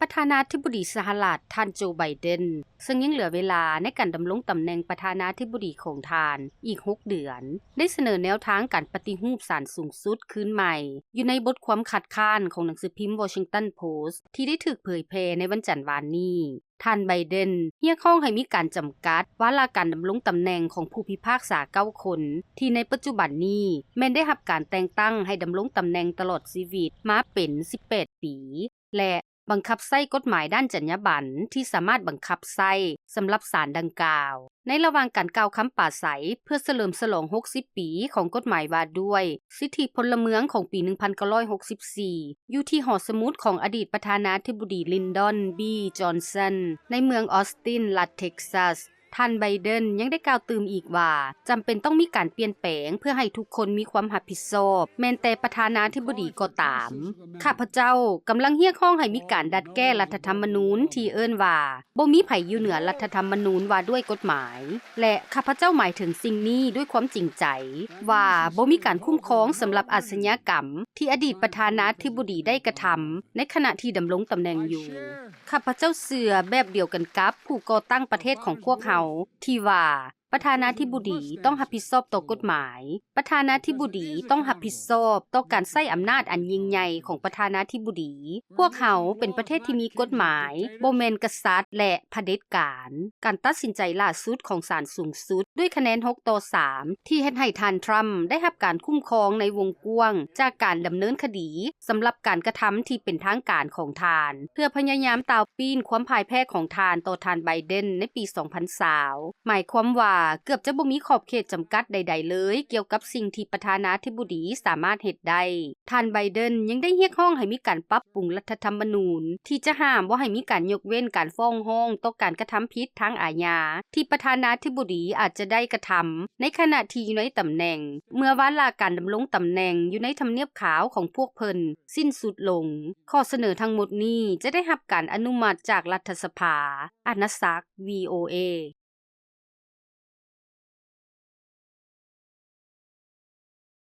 ປະທານາທິບໍດີສະຫະລັດ ທ່ານ ໂຈ ໄບເດັນ ເຊິ່ງຍັງເຫຼືອເວລາໃນການດຳລົງຕຳແໜ່ງປະທານາທິບໍດີຂອງທ່ານອີກຫົກເດືອນ ໄດ້ສະເໜີແນວທາງການປະຕິຮູບສານສູງສຸດຄືນໃໝ່ ຢູ່ໃນບົດຄວາມຄັດຄ້ານຂອງໜັງສືພິມ Washington Post ທີ່ໄດ້ຖືກເຜີຍແຜ່ໃນວັນຈັນວານນີ້. ທ່ານ ໄບເດັນ ຮຽກຮ້ອງໃຫ້ມີການຈຳກັດວາລະການດຳລົງຕຳແໜ່ງຂອງຜູ້ພິພາກສາເກົ້າຄົນ ທີ່ໃນປັດຈຸບັນນີ້ແມ່ນໄດ້ຮັບການແຕ່ງຕັ້ງໃຫ້ດຳລົງຕຳແໜ່ງຕະຫຼອດຊີວິດມາເປັນສິບແປດປີ ແລະ ບັງຄັບໃຊ້ກົດໝາຍດ້ານຈັນຍາບັນທີ່ສາມາດບັງຄັບໃຊ້ສຳລັບສານດັ່ງກ່າວ. ໃນລະຫວ່າງການກ່າວຄຳປາໄສເພື່ອສະເຫຼີມສະຫຼອງຫົກສິບປີຂອງກົດໝາຍວ່າດ້ວຍສິດທິພົນລະເມືອງຂອງປີໜຶ່ງພັນເກົ້າຮ້ອຍຫົກສິບສີ່ ຢູ່ທີ່ຫໍສະໝຸດຂອງອະດີດປະທານາທິບໍດີ ລິນດອນ ບີ ຈອນສັນ ໃນເມືອງອອສຕິນ ລັດເທັກຊັສ, ທ່ານ ໄບເດັນ ຍັງໄດ້ກ່າວຕື່ມອີກວ່າ ຈຳເປັນຕ້ອງມີການປ່ຽນແປງເພື່ອໃຫ້ທຸກຄົນມີຄວາມຮັບຜິດຊອບ ແມ່ນແຕ່ປະທານາທິບໍດີກໍຕາມ. ຂ້າພະເຈົ້າກຳລັງຮຽກຮ້ອງໃຫ້ມີການດັດແກ້ລັດຖະທຳມະນູນທີ່ເອີ້ນວ່າ ບໍ່ມີໃຜຢູ່ເໜືອລັດຖະທຳມະນູນວ່າດ້ວຍກົດໝາຍ ແລະ ຂ້າພະເຈົ້າໝາຍເຖິງສິ່ງນີ້ດ້ວຍຄວາມຈິງໃຈ ວ່າບໍ່ມີການຄຸ້ມຄອງສຳລັບອາຊະຍາກຳທີ່ອະດີດປະທານາທິບໍດີໄດ້ກະທຳໃນຂະນະທີ່ດຳລົງຕຳແໜ່ງຢູ່. ຂ້າພະເຈົ້າເຊື່ອແບບດຽວກັນກັບຜູ້ກໍ່ຕັ້ງປະເທດຂອງພວກເຮົາ ທີ່ວ່າ ປະທານາທິບໍດີຕ້ອງຮັບຜິດຊອບຕໍ່ກົດໝາຍ, ປະທານາທິບໍດີຕ້ອງຮັບຜິດຊອບຕໍ່ການໃຊ້ອຳນາດອັນຍິ່ງໃຫຍ່ຂອງປະທານາທິບໍດີ. ພວກເຮົາເປັນປະເທດທີ່ມີກົດໝາຍ, ບໍ່ແມ່ນກະສັດ ແລະ ຜະເດັດການ. ການຕັດສິນໃຈຫຼ້າສຸດຂອງສານສູງສຸດດ້ວຍຄະແນນຫົກຕໍ່ສາມ ທີ່ເຮັດໃຫ້ທ່ານ ທຣຳ ໄດ້ຮັບການຄຸ້ມຄອງໃນວົງກວ້າງຈາກການດຳເນີນຄະດີ ສຳລັບການກະທຳທີ່ເປັນທາງການຂອງທ່ານ ເພື່ອພະຍາຍາມຕ່າວປີ້ນຄວາມພ່າຍແພ້ຂອງທ່ານຕໍ່ທ່ານ ໄບເດັນ ໃນປີສອງພັນຊາວ ໝາຍຄວາມວ່າເກືອບຈະບໍ່ມີຂອບເຂດຈຳກັດໃດໆເລີຍ ກ່ຽວກັບສິ່ງທີ່ປະທານາທິບໍດີສາມາດເຮັດໄດ້. ທ່ານ ໄບເດັນ ຍັງໄດ້ຮຽກຮ້ອງໃຫ້ມີການປັບປຸງລັດຖະທຳມະນູນ ທີ່ຈະຫ້າມບໍ່ໃຫ້ມີການຍົກເວັ້ນການຟ້ອງຮ້ອງຕໍ່ການກະທຳຜິດທາງອາຍາ ທີ່ປະທານາທິບໍດີອາດຈະໄດ້ກະທຳໃນຂະນະທີ່ຢູ່ໃນຕຳແໜ່ງ ເມື່ອວາລະການດຳລົງຕຳແໜ່ງຢູ່ໃນທຳນຽບຂາວຂອງພວກເພິ່ນສິ້ນສຸດລົງ. ຂໍ້ສະເໜີທັງໝົດນີ້ຈະໄດ້ຮັບການອະນຸມັດຈາກລັດຖະສະພາ. ອານາສັກ ວີໂອເອ.